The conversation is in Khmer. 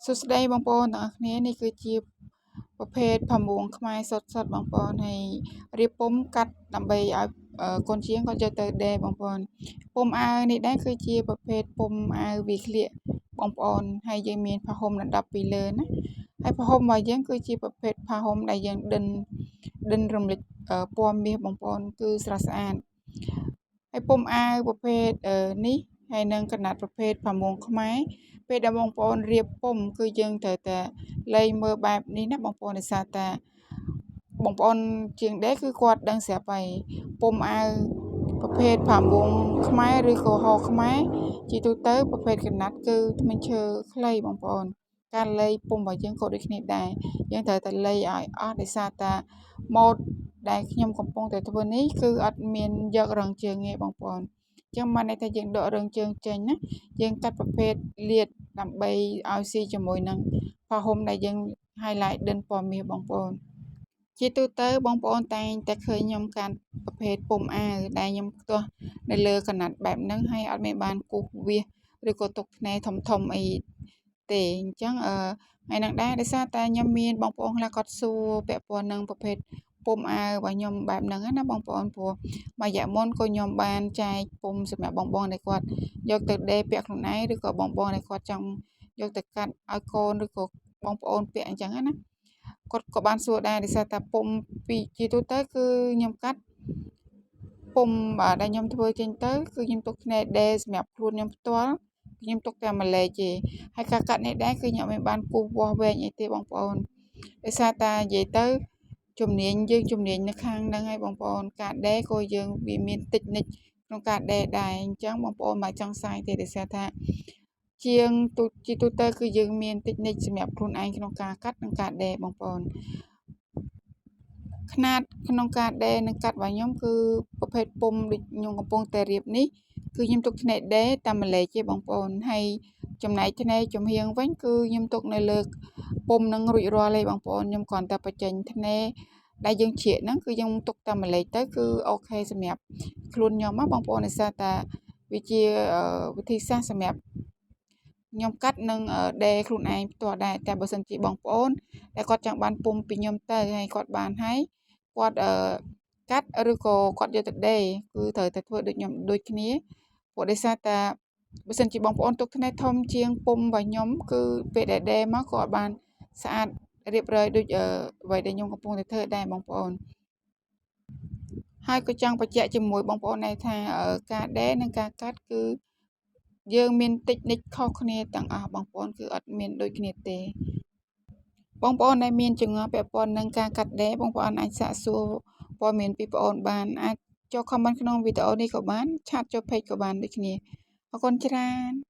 សួស្តីបងប្អូនទាំងអស់គ្នានេះគឺជាប្រភេទផាមួងខ្មែរសុទ្ធសុទ្ធបងប្អូនហើយរៀបពុំកាត់ដើម្បីឲ្យកូនជាងគាត់យកទៅដេរបងប្អូនពុំអាវនេះដែរគឺជាប្រភេទពុំអាវវាក្លៀកបងប្អូនហើយយើងមានផាហុំដណ្ដប់ពីលើណាហើយផាហុំរបស់យើងគឺជាប្រភេទផាហុំដែលយើងដិនដិនរំលេចពណ៌មាសបងប្អូនគឺស្រស់ស្អាតហើយពុំអាវប្រភេទនេះហើយនឹងកណាត់ប្រភេទផាមួងខ្មែរពេលដែលបងប្អូនរៀបពុំគឺយើងត្រូវតែលេងមើលបែបនេះណាបងប្អូនដោយសារតែបងប្អូនជាងដេគឺគាត់ដឹងស្រាប់ហើយពុំអាវប្រភេទផាមួងខ្មែរឬក៏ហខ្មែរជាទូទៅប្រភេទកណាត់គឺធ្មេញឈើខ្លីបងប្អូនការលៃពុំរបស់យើងក៏ដូចគ្នាដែរយើងត្រូវតែលៃឲ្យអស់ដោយសារតែម៉ូតដែលខ្ញុំកំពុងតែធ្វើនេះគឺអត់មានយករងជើងទេបងប្អូនអញ្ចឹងបានន័យថាយើងដករងជើងចេញណាយើងកាត់ប្រភេទលាតដើម្បីឲ្យស៊ីជាមួយនឹងផាហុំដែលយើង highlight ដិនពណ៌មាសបងប្អូនជាទូទៅបងប្អូនតែងតែឃើញខ្ញុំកាន់ប្រភេទពុំអាវដែលខ្ញុំផ្ទាស់នៅលើកណាត់បែបហ្នឹងហើយអត់មានបានគូសវាសឬក៏ទុកធ្នេធំធំអីទេអញ្ចឹងអឺថ្ងៃហ្នឹងដែរដោយសារតែខ្ញុំមានបងប្អូនខ្លះគាត់សួរពាក់ព័ន្ធនឹងប្រភេទពុំអាវរបស់ខ្ញុំបែបហ្នឹងណាបងប្អូនព្រោះមួយរយៈមុនក៏ខ្ញុំបានចែកពុំសម្រាប់បងបងដែលគាត់យកទៅដេរពាក់ខ្លួនឯងឬក៏បងបងដែលគាត់ចង់យកទៅកាត់ឲ្យកូនឬក៏បងប្អូនពាក់អញ្ចឹងណាគាត់ក៏បានសួរដែរដោយសារតែពុំពីជាទូទៅគឺខ្ញុំកាត់ពុំដែលខ្ញុំធ្វើចេញទៅគឺខ្ញុំទុកធ្នេដេសម្រាប់ខ្លួនខ្ញុំផ្ទាល់ខ្ញុំទុកតែមួយលេខទេហើយការកាត់នេះដែរគឺខ្ញុំមិនបានគូសវាស់វែងអីទេបងប្អូនដោយសារតែនិយាយទៅជំនាញយើងជំនាញនៅខាងហ្នឹងហើយបងប្អូនការដេរក៏យើងវាមានតិចនិចក្នុងការដេរដែរអញ្ចឹងបងប្អូនមិនចង់សាយទេដោយសារថាជាងទូជាទូទៅគឺយើងមានតិចនិចសម្រាប់ខ្លួនឯងក្នុងការកាត់និងការដេរបងប្អូនខ្នាតក្នុងការដេរនិងកាត់របស់ខ្ញុំគឺប្រភេទពុំដូចខ្ញុំកំពុងតែរៀបនេះគឺខ្ញុំទុកធ្នេដេរតាមម្លេចទេបងប្អូនហើយចំណែកធ្នេចំហៀងវិញគឺខ្ញុំទុកនៅលើពុំនឹងរួចរាល់ទេបងប្អូនខ្ញុំគ្រាន់តែបញ្ចេញធ្នេដែលយើងជ្រៀកហ្នឹងគឺយើងទុកតាមម្លេចទៅគឺ OK សម្រាប់ខ្លួនខ្ញុំណាបងប្អូនដោយសារតែវាជាវិធីសាស្ត្រសម្រាប់ខ្ញុំកាត់និងដេរខ្លួនឯងផ្ទាល់ដែរតែបើសិនជាបងប្អូនដែលគាត់ចង់បានពុំពីខ្ញុំទៅហើយគាត់បានហើយគាត់អឺកាត់ឬក៏គាត់យកទៅដេរគឺត្រូវតែធ្វើដូចខ្ញុំដូចគ្នាព្រោះដោយសារតែបើសិនជាបងប្អូនទុកធ្នេធំជាងពុំរបស់ខ្ញុំគឺពេលដែលដេរមកក៏អត់បានស្អាតរៀបរយដូចអ្វីដែលខ្ញុំកំពុងតែធ្វើដែរបងប្អូនហើយក៏ចង់បញ្ជាក់ជាមួយបងប្អូនដែរថាការដេរនិងការកាត់គឺយើងមានតិចនិចខុសគ្នាទាំងអស់បងប្អូនគឺអត់មានដូចគ្នាទេបងប្អូនដែលមានចម្ងល់ពាក់ព័ន្ធនឹងការកាត់ដេរបងប្អូនអាចសាកសួរព័ត៌មានពីបងប្អូនបានអាចចូល comment ក្នុងវីដេអូនេះក៏បាន chat ចូល page ក៏បានដូចគ្នាអរគុណច្រើន។